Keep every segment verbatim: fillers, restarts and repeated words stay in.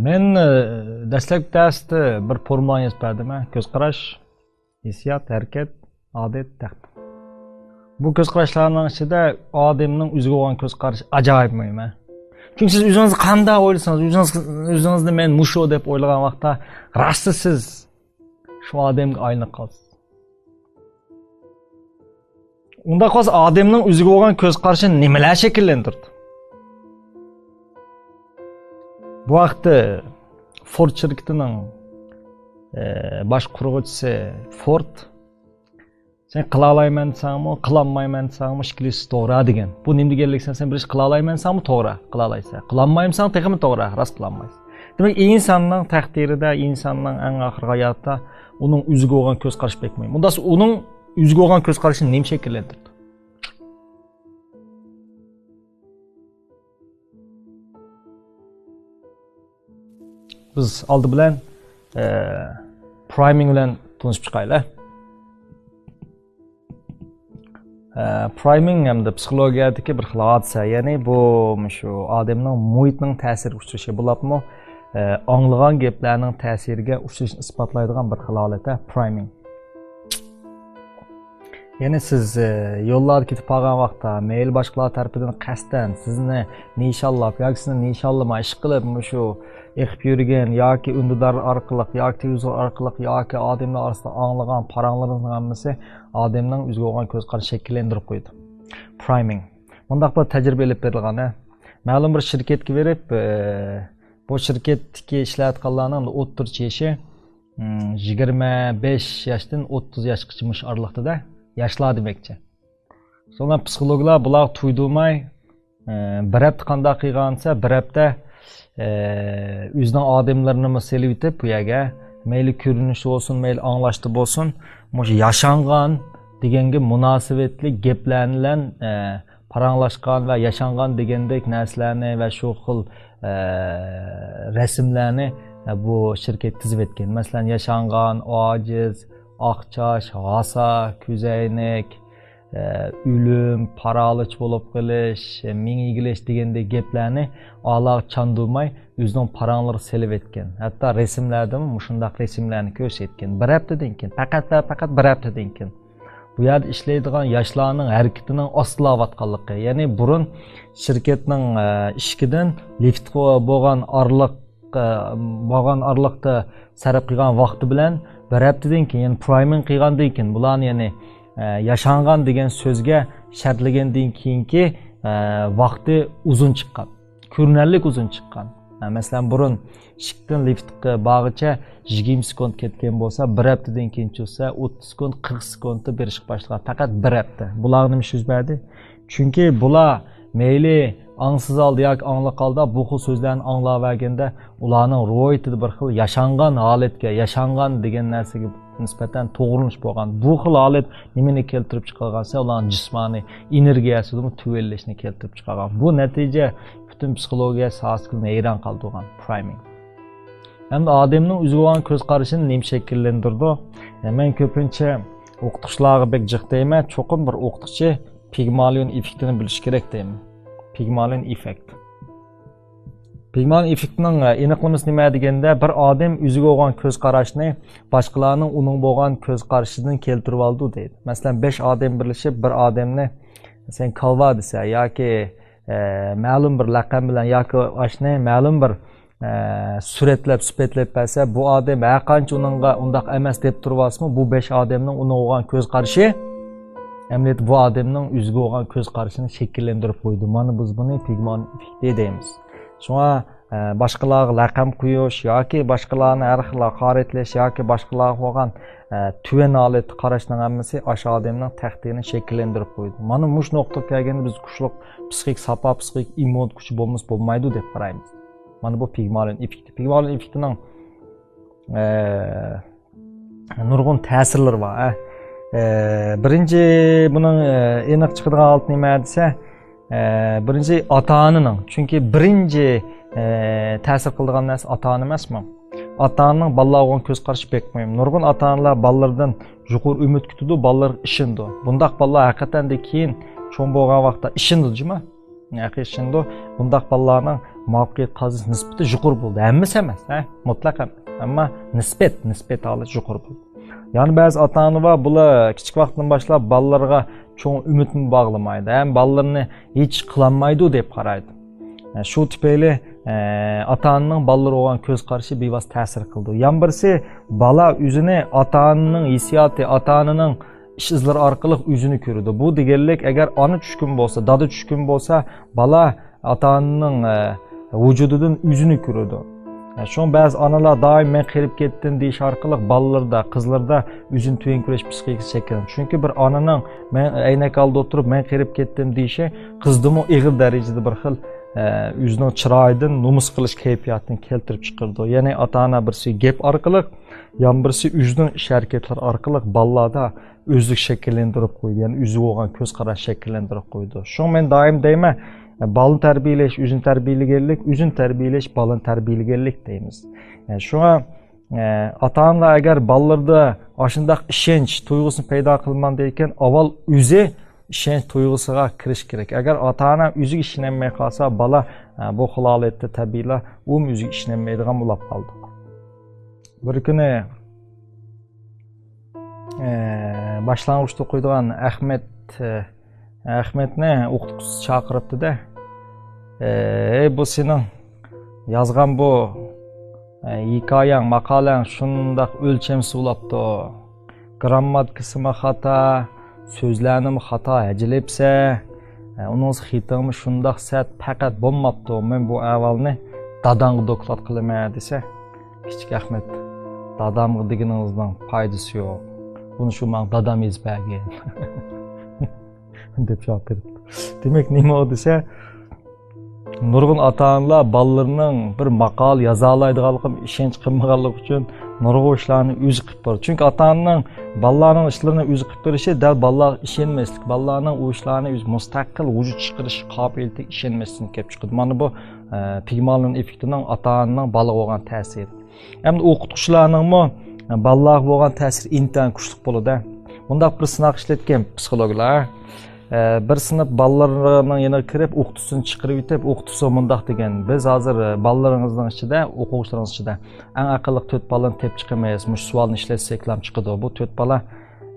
مەن، ئە، دەسلەپكى دەرستە بىر فورمۇلانى يېزىپ بەردىم، ھە؟ كۆز قاراش، ھېسسىيات، ھەرىكەت، ئادەت، تەقدىر. بۇ كۆز قاراشلارنىڭ ئىچىدە ئادەمنىڭ ئۆزىگە بولغان كۆز قارىشى ئاجايىپ مۇھىم، ھە؟ چۈنكى سىز ئۆزىڭىزنى قانداق ئويلىسىڭىز، ئۆزىڭىز، ئۆزىڭىزنى مەن مۇشۇ دەپ ئويلىغان ۋاقىتتا، راستتا سىز شۇ ئادەمگە ئايلىنىپ قالىسىز. ئۇنداق بولسا ئادەمنىڭ ئۆزىگە بولغان كۆز قارىشىنى نېمىلەر شەكىللەندۈرىدۇ؟ بۇ ھەقتە فورد شىركىتىنىڭ، ئە، باش قۇرغۇچىسى فورد، «سەن قىلالايمەن دېسەڭمۇ، قىلالمايمەن دېسەڭمۇ، ئىككىلىسى توغرا» دېگەن. بۇ نېمە دېگەنلىك؟ سەن، سەن بىر ئىش قىلالايمەن دېسەڭمۇ توغرا، قىلالايسەن. قىلالمايمەن دېسەڭ تېخىمۇ توغرا، راست قىلالمايسەن. دېمەك، ئىنساننىڭ تەقدىرىدە، ئىنساننىڭ ئەڭ ئاخىرقى ھاياتىدا ئۇنىڭ ئۆزىگە بولغان كۆز قارىشى بەك مۇھىم. ئۇنداق ئۇنىڭ ئۆزىگە بولغان كۆز قارىشىنى نېمە شەكىللەندۈرىدۇ؟ بىز ئالدى بىلەن، ئە، پرايمىڭ بىلەن تونۇشۇپ چىقايلى. ئە، پرايمىڭ ھەمدە پسىخولوگىيەدىكى بىر خىل ھادىسە، يەنى بۇ مۇشۇ ئادەمنىڭ مۇھىتنىڭ تەسىرىگە ئۇچرىشى، بولۇپمۇ، ئە، ئاڭلىغان گەپلەرنىڭ تەسىرىگە ئۇچرىشىنى ئىسپاتلايدىغان بىر خىل ھالەت، ھە، پرايمىڭ. يەنى سىز، ئە، يوللاردا كېتىپ قالغان ۋاقىتتا، مەيلى باشقىلار تەرىپىدىن قەستەن سىزنى نىشانلاپ ياكى سىزنى نىشانلىماي ئىشقىلىپ مۇشۇ ئېقىپ يۈرگەن ياكى ئۈندىدار ئارقىلىق ياكى تېلېۋىزور ئارقىلىق ياكى ئادەملەر ئارىسىدا ئاڭلىغان پاراڭلىرىڭىزنىڭ ھەممىسى ئادەمنىڭ ئۆزىگە بولغان كۆز قارىشىنى شەكىللەندۈرۈپ قويىدۇ. پرايمىڭ. مۇنداق بىر تەجرىبە ئېلىپ بېرىلغان، ھە. مەلۇم بىر شىركەتكە بېرىپ، ئە، بۇ شىركەتتىكى ئىشلەۋاتقانلارنىڭ ئوتتۇرىچە يېشى، م، يىگىرمە بەش ياشتىن ئوتتۇز ياشقىچە مۇشۇ ئارىلىقتا-دە، ياشلار دېمەكچى. سوڭا پسىخولوگلار بۇلارغا تۇيدۇرماي، ئە، بىر ھەپتە قانداق قىلغان دېسە، بىر ھەپتە، ئە، ئۆزىنىڭ ئادەملىرىنىمۇ سېلىۋېتىپ بۇ يەرگە، مەيلى كۆرۈنۈشتە بولسۇن، مەيلى ئاڭلاشتا بولسۇن، مۇشۇ ياشانغان دېگەنگە مۇناسىۋەتلىك گەپلەرنى بىلەن، ئە، پاراڭلاشقان ۋە ياشانغان دېگەندەك نەرسىلەرنى ۋە شۇ خىل، ئە، رەسىملەرنى، ئە، بۇ شىركەت تىزىۋەتكەن. مەسىلەن، ياشانغان، ئاجىز، ئاق چاچ، ھاسا، كۆزەينەك، ئە، ئۆلۈم، پارالىچ بولۇپ قېلىش، مېڭە ئېگىلىش دېگەندەك گەپلەرنى ئالاغا چاندۇرماي ئۆزىنىڭ پاراڭلىرىغا سېلىۋەتكەن. ھەتتا رەسىملەردىمۇ مۇشۇنداق رەسىملەرنى كۆرسەتكەن. بىر ھەپتىدىن كېيىن، پەقەت ۋە پەقەت بىر ھەپتىدىن كېيىن. بۇ يەردە ئىشلەيدىغان ياشلارنىڭ ھەرىكىتىنىڭ ئاستىلاۋاتقانلىقى، يەنى بۇرۇن شىركەتنىڭ، ئە، ئىشىكىدىن لىفتقا بولغان ئارىلىق، ئە، بولغان ئارىلىقتا سەرپ قىلغان ۋاقتى بىلەن بىر ھەپتىدىن كېيىن، يەنى پرايمىڭ قىلغاندىن كېيىن، بۇلارنى يەنى، ئە، ياشانغان دېگەن سۆزگە شەرتلىگەندىن كېيىنكى، ئە، ۋاقتى ئۇزۇن چىققان. كۆرۈنەرلىك ئۇزۇن چىققان. ھە، مەسىلەن، بۇرۇن ئىشىكتىن لىفتقا بارغىچە يىگىرمە سېكۇنت كەتكەن بولسا، بىر ھەپتىدىن كېيىن چۈشسە، ئوتتۇز سېكۇنت، قىرىق سېكۇنتتا بېرىشقا باشلىغان. پەقەت بىر ھەپتە. بۇلارغا نېمە ئىش يۈز بەردى؟ چۈنكى بۇلار مەيلى ئاڭسىز ھالدا ياكى ئاڭلىق ھالدا بۇ خىل سۆزلەرنى ئاڭلاۋەرگەندە، ئۇلارنىڭ روھىيىتىدە بىر خىل ياشانغان ھالەتكە، ياشانغان دېگەن نەرسىگە نىسبەتەن توغرىلىنىش بولغان. بۇ خىل ھالەت نېمىنى كەلتۈرۈپ چىقارغان دېسە، ئۇلارنىڭ جىسمانىي ئېنېرگىيەسىدىمۇ تۆۋەنلەشنى كەلتۈرۈپ چىقارغان. بۇ نەتىجە پۈتۈن پسىخولوگىيە ساھەسىنى ھەيران قالدۇرغان، پرايمىڭ. ھەمدە ئادەمنىڭ ئۆزىگە بولغان كۆز قارىشىنى نېمە شەكىللەندۈرىدۇ؟ مەن كۆپىنچە ئوقۇتقۇچىلارغا بەك جىق دەيمەن، چوقۇم بىر ئوقۇتقۇچى پىگمالىيون ئېففېكتىنى بىلىشى كېرەك دەيمەن. پىگمالىيون ئېففېكت. پىگمالىيون ئېففېكتىنىڭ، ئە، ئېنىقلىمىسى نېمە دېگەندە، بىر ئادەم ئۆزىگە بولغان كۆز قاراشنى باشقىلارنىڭ ئۇنىڭغا بولغان كۆز قارىشىدىن كەلتۈرۈۋالىدۇ دەيدۇ. مەسىلەن، بەش ئادەم بىرلىشىپ بىر ئادەمنى سەن كالۋا دېسە ياكى، ئە، مەلۇم بىر لەقەم بىلەن ياكى ئاشنى مەلۇم بىر، ئە، سۈرەتلەپ، سۈپەتلەپ بەرسە، بۇ ئادەم ھەر قانچە ئۇنىڭغا ئۇنداق ئەمەس دەپ تۇرۇۋالسىمۇ، بۇ بەش ئادەمنىڭ ئۇنىڭغا بولغان كۆز قارىشى ئەمەلىيەتتە بۇ ئادەمنىڭ ئۆزىگە بولغان كۆز قارىشىنى شەكىللەندۈرۈپ قويىدۇ. مانا بىز بۇنى پىگمالىيون ئېففېكتى دەيمىز. شۇڭا، ئە، باشقىلارغا لەقەم قويۇش ياكى باشقىلارنى ھەر خىل ھاقارەتلەش ياكى باشقىلارغا بولغان، ئە، تۆۋەن ھالەتتە قاراشنىڭ ھەممىسى ئاشۇ ئادەمنىڭ تەقدىرىنى شەكىللەندۈرۈپ قويىدۇ. مانا مۇشۇ نۇقتىغا كەلگەندە بىز كۈچلۈك پسىخىك ساپا، پسىخىك ئىممۇنىتېت كۈچى بولمىسا بولمايدۇ دەپ قارايمىز. مانا بۇ پىگمالىيون ئېففېكتى. پىگمالىيون ئېففېكتىنىڭ، ئە، نۇرغۇن تەسىرلىرى بار، ئە. ئە، بىرىنچى بۇنىڭ، ئە، ئېنىق چىقىدىغان ھالىتى نېمە دېسە، ئە، بىرىنچى ئاتا-ئانىنىڭ، چۈنكى بىرىنچى، ئە، تەسىر قىلىدىغان نەرسە ئاتا-ئانا ئەمەسمۇ؟ ئاتا-ئانىنىڭ بالىلارغا بولغان كۆز قارىشى بەك مۇھىم. نۇرغۇن ئاتا-ئانىلار بالىلىرىدىن يۇقىرى ئۈمىد كۈتىدۇ، بالىلىرىغا ئىشىنىدۇ. بۇنداق بالىلار ھەقىقەتەن دە كېيىن چوڭ بولغان ۋاقىتتا ئىشىنىدۇ جۇما. ھەقىقىي ئىشىنىدۇ. بۇنداق بالىلارنىڭ مۇۋەپپەقىيەت قازىنىش نىسبىتى يۇقىرى بولىدۇ. ھەممىسى ئەمەس، ھە؟ مۇتلەق ئەمەس. ئەمما نىسبەت، نىسبەت ھالەت يۇقىرى بولىدۇ. يەنە بەزى ئاتا-ئانا بار، بۇلار كىچىك ۋاقىتتىن باشلاپ بالىلىرىغا چوڭ ئۈمىدمۇ باغلىمايدۇ، ھەم بالىلىرىنى ھېچ قىلالمايدۇ دەپ قارايدۇ. شۇ تۈپەيلى، ئە، ئاتا-ئانىنىڭ بالىلىرىغا بولغان كۆز قارىشى بىۋاسىتە تەسىر قىلىدۇ. يەنە بىرسى، بالا ئۆزىنى ئاتا-ئانىنىڭ ھېسسىياتى، ئاتا-ئانىنىڭ ئىش ئىزلىرى ئارقىلىق ئۆزىنى كۆرىدۇ. بۇ دېگەنلىك، ئەگەر ئانا چۈشكۈن بولسا، دادا چۈشكۈن بولسا، بالا ئاتا-ئانىنىڭ، ئە، ۋۇجۇدىدىن ئۆزىنى كۆرىدۇ. ئە، شۇڭا بەزى ئانىلار دائىم «مەن قېرىپ كەتتىم» دېيىش ئارقىلىق بالىلىرىدا، قىزلىرىدا ئۆزىنى تۆۋەن كۆرۈش پسىخىكىسى شەكىللىنىدۇ. چۈنكى بىر ئانىنىڭ، مەن ئەينەك ئالدىدا ئولتۇرۇپ «مەن قېرىپ كەتتىم» دېيىشى قىزدىمۇ ئېغىر دەرىجىدە بىر خىل، ئە، ئۆزىنىڭ چىرايىدىن نومۇس قىلىش كەيپىياتىنى كەلتۈرۈپ چىقىرىدۇ. يەنى ئاتا-ئانا بىرسى گەپ ئارقىلىق، يەنە بىرسى ئۆزىنىڭ ئىش ھەرىكەتلىرى ئارقىلىق بالىلاردا ئۆزلۈك شەكىللەندۈرۈپ قويىدۇ، يەنى ئۆزىگە بولغان كۆز قاراش شەكىللەندۈرۈپ قويىدۇ. شۇڭا مەن دائىم دەيمەن، بالىنى تەربىيەلەش، ئۆزىنى تەربىيەلىگەنلىك، ئۆزىنى تەربىيەلەش، بالىنى تەربىيەلىگەنلىك دەيمىز. شۇڭا، ئاتا-ئانىلار ئەگەر بالىلىرىدا ئاشۇنداق ئىشەنچ تۇيغۇسىنى پەيدا قىلماقتا ئىكەن، ئاۋۋال ئۆزى ئىشەنچ تۇيغۇسىغا كىرىش كېرەك. ئەگەر ئاتا-ئانا ئۆزىگە ئىشىنەلمەي قالسا، بالا، بۇ خىل ھالەتتە تەبىئىيلا ئۇمۇ ئۆزىگە ئىشىنەلمەيدىغان بولۇپ قالىدۇ. بىر كۈنى، ئە، باشلانغۇچتا ئوقۇيدىغان ئەخمەت، ئە، ئەخمەتنى ئوقۇتقۇچىسى چاقىرىپتۇ-دە، «ئەي، بۇ سېنىڭ يازغان بۇ، ئە، ھېكايەڭ، ماقالەڭ شۇنداق ئۆلچەمسىز بولاپتۇ. گىرامماتىكىسىمۇ خاتا، سۆزلەرنىمۇ خاتا ھەجىلەپسە، ئۇنىڭ خېتىڭمۇ شۇنداق سەت، پەقەت بولماپتۇ. مەن بۇ ئەھۋالنى داداڭغا دوكلات قىلىمەن» دېسە، كىچىك ئەخمەت، «دادامغا دېگىنىڭىزنىڭ پايدىسى يوق. بۇنى شۇ ماڭا دادام يېزىپ بەرگەن» دەپ جاۋاب بېرىپتۇ. دېمەك، نېمە ئۇ دېسە، نۇرغۇن ئاتا-ئانىلار بالىلىرىنىڭ بىر ماقالە يازالايدىغانلىقىغا ئىشەنچ قىلمىغانلىقى ئۈچۈن نۇرغۇن ئىشلارنى ئۆزى قىلىپ بېرىدۇ. چۈنكى ئاتا-ئانىنىڭ بالىلارنىڭ ئىشلىرىنى ئۆزى قىلىپ بېرىشى دەل بالىلارغا ئىشەنمەسلىك، بالىلارنىڭ ئۇ ئىشلارنى ئۆزى مۇستەقىل ۋۇجۇد چىقىرىش قابىلىيىتىگە ئىشەنمەسلىكتىن كېلىپ چىقىدۇ. مانا بۇ، ئە، پىگمالىن ئېففېكتىنىڭ ئاتا-ئانىنىڭ بالىغا بولغان تەسىرى. ئەمدى ئوقۇتقۇچىلارنىڭمۇ بالىلارغا بولغان تەسىرى ئىنتايىن كۈچلۈك بولىدۇ. مۇنداق بىر سىناق ئىشلەتكەن پسىخولوگلار. ئە، بىر سىنىپ بالىلىرىنىڭ يېنىغا كىرىپ، ئوقۇتقۇچىسىنى چىقىرىۋېتىپ، ئوقۇتقۇچىسى مۇنداق دېگەن: «بىز ھازىر، ئە، بالىلىرىڭىزنىڭ ئىچىدە، ئوقۇغۇچىلىرىڭىز ئىچىدە ئەڭ ئەقىللىق تۆت بالىنى تېپىپ چىقىمىز. مۇشۇ سوئالنى ئىشلەتسەكلام چىقىدۇ. بۇ تۆت بالا،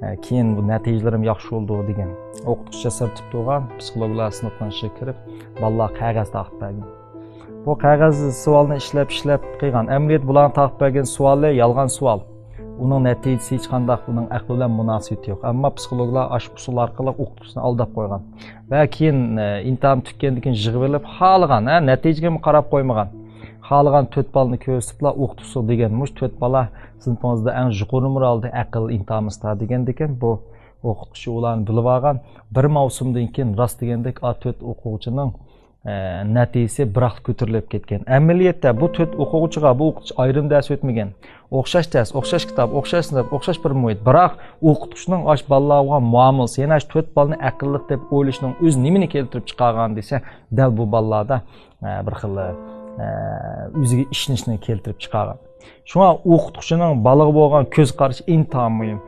ئە، كېيىن بۇ نەتىجىلىرىمۇ ياخشى بولىدۇ» دېگەن. ئوقۇتقۇچى ياسىرىتىپ تۇرغان، پسىخولوگلار سىنىپنىڭ ئىچىگە كىرىپ، بالىلارغا قەغەز تارتىپ بەرگەن. بۇ قەغەز سوئالنى ئىشلەپ، ئىشلەپ قىلغان. ئەمەلىيەتتە بۇلارنىڭ تارتىپ بەرگەن سوئالى يالغان سوئال. ئۇنىڭ نەتىجىسى ھېچقانداق ئۇنىڭ ئەقلى بىلەن مۇناسىۋىتى يوق. ئەمما پسىخولوگلار ئاشۇ ئۇسۇل ئارقىلىق ئوقۇتقۇچىنى ئالداپ قويغان. ۋە كېيىن، ئە، ئىمتىھان تۈگىگەندىن كېيىن يىغىۋېلىپ، خالىغان، ھە، نەتىجىگىمۇ قاراپ قويمىغان. خالىغان تۆت بالىنى كۆرسىتىپلا، ئوقۇتقۇچى دېگەن، «مۇشۇ تۆت بالا سىنىپىڭىزدا ئەڭ يۇقىرى نومۇر ئالدى ئەقىل ئىمتىھانىمىزدا» دېگەندىكىن، بۇ ئوقۇتقۇچى ئۇلارنى بىلىۋالغان. بىر مەۋسۇمدىن كېيىن راست دېگەندەك، ئا تۆت ئوقۇغۇچىنىڭ ئە، نەتىجىسى بىراقلا كۆتۈرۈلۈپ كەتكەن. ئەمەلىيەتتە بۇ تۆت ئوقۇغۇچىغا بۇ ئوقۇتقۇچى ئايرىم دەرس ئۆتمىگەن. ئوخشاش دەرس، ئوخشاش كىتاب، ئوخشاش سىنىپ، ئوخشاش بىر مۇھىت. بىراق ئوقۇتقۇچىنىڭ ئاشۇ بالىلارغا بولغان مۇئامىلىسى، يەنە ئاشۇ تۆت بالىنى ئەقىللىق دەپ ئويلىشىنىڭ ئۆزى نېمىنى كەلتۈرۈپ چىقارغان دېسە، دەل بۇ بالىلاردا، ئە، بىر خىل، ئە، ئۆزىگە ئىشىنىشنى كەلتۈرۈپ چىقارغان. شۇڭا ئوقۇتقۇچىنىڭ بالىغا بولغان كۆز قارىشى ئىنتايىن مۇھىم.